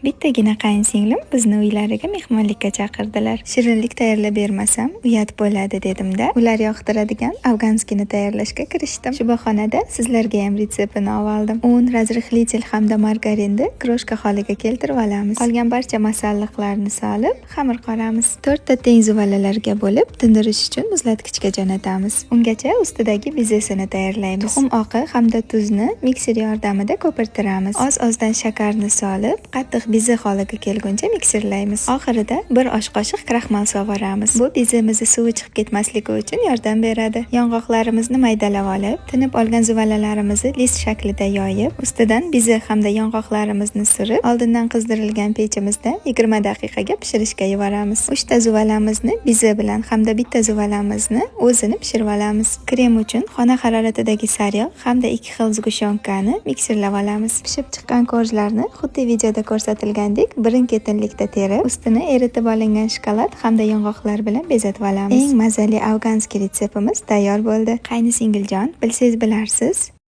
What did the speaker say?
Bittagina qayinsinglim bizni uylariga mehmonlikka chaqirdilar. Shirinlik tayyorlab bermasam, uyat bo'ladi dedim-da, ular yoqtiradigan афганский ni tayyorlashga kirishdim. Shu bahonada sizlarga ham retseptini oldim. Un, разрыхлитель hamda margarinni крошка holiga keltirib olamiz. Qolgan barcha masalliqlarni solib, xamir qoramiz. To'rtta teng zuvalalarga bo'lib, tindirish uchun muzlatgichga jo'natamiz. Ungacha ustidagi bezesini tayyorlaymiz. Tuxum oqi hamda tuzni mikser yordamida ko'pirtiramiz. Oz-ozdan shakarni solib, qattiq beze holiga kelguncha mikserlaymiz. Oxirida bir osh qoshiq kraxmal solvoramiz. Bu bezemizni suvi chiqib ketmasligi uchun yordam beradi. Yong'oqlarimizni maydalab olib, tinib olgan zuvalalarimizni list shaklida yoyib, ustidan beze hamda yong'oqlarimizni surib, oldindan qizdirilgan pechimizda 20 daqiqaga pishirishga yuboramiz. Uchta zuvalamizni beze bilan hamda bitta zuvalamizni o'zini pishirib olamiz. Krem uchun xona haroratidagi sariyog' hamda ikki xil сгущёнка ni mikserlab olamiz. Pishib chiqqan korjlarni xuddi videoda ko'rsatilgandek birin-ketinlikda terib, ustini eritib olingan shokolad hamda yong'oqlar bilan bezatib olamiz. Eng mazali афганский retseptimiz tayyor bo'ldi. Qayni singiljon, bilsangiz bilarsiz.